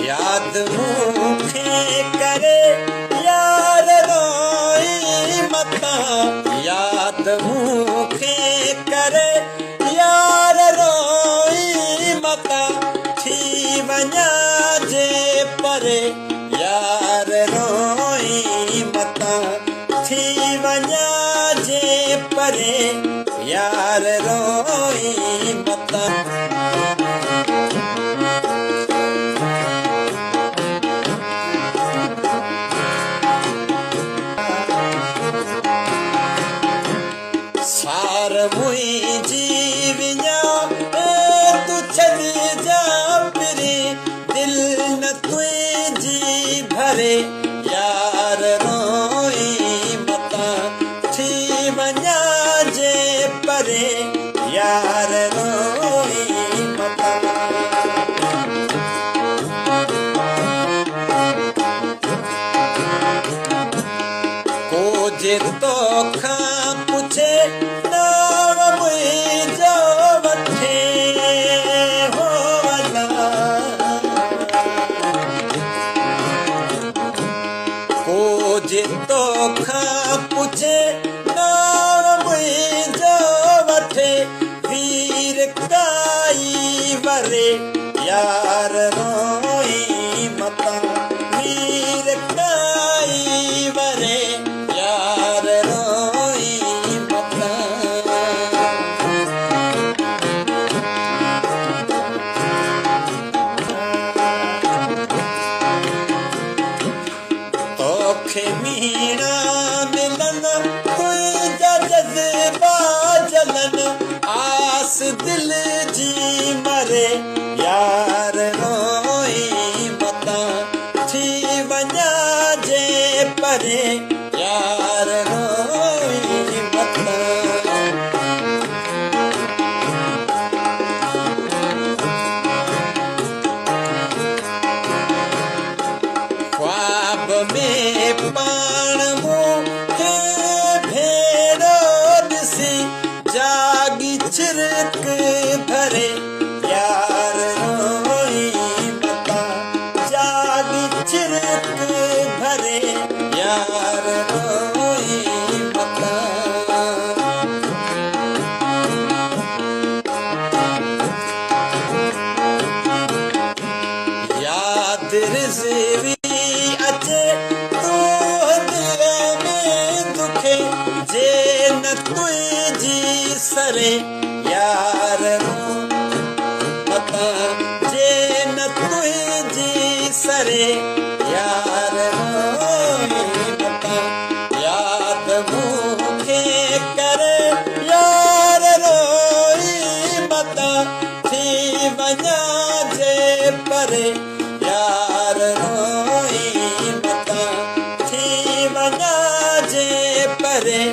ياد مون کي ڪري يار روئي متان، ياد مون کي ڪري يار روئي متان، ٿي وڃان جي پري يار روئي متان، ٿي وڃان جي پري يار روئي متان. سار منهنجي وڃائي تون ڇڏجان پرين، دل نه تنهنجي ڀري يار روئي متان، ٿي وڃان جي پري يار روئي متان. ڪو جي توکان پڇي نانء منهنجو وٺي هو الا، ڪو جي توکان پڇي نانء منهنجو وٺي، وير ڪائي وري يار روئي متان، وير ڪائي وري يار روئي متان. توکي ميڻا ملن تنهنجا جذبا جلن، آس دل جي مري يار روئي متان، ٿي وڃان جي پري يار روئي متان. خواب ۾ پاڻ مون کي ڀيڙو ڏسي، جاڳي ڇرڪ ڀري يار روئي متان، جاڳي ڇرڪ ڀري يار روئي متان. ياد رضوي اچي تون دل ۾ دکي، جي نه تنهنجي سري يار متان، جي نه تنهنجي سري يار روئي متان. ياد مون کي ڪري يار روئي متان، ٿي وڃان جي پري يار روئي متان، ٿي وڃان جي پري.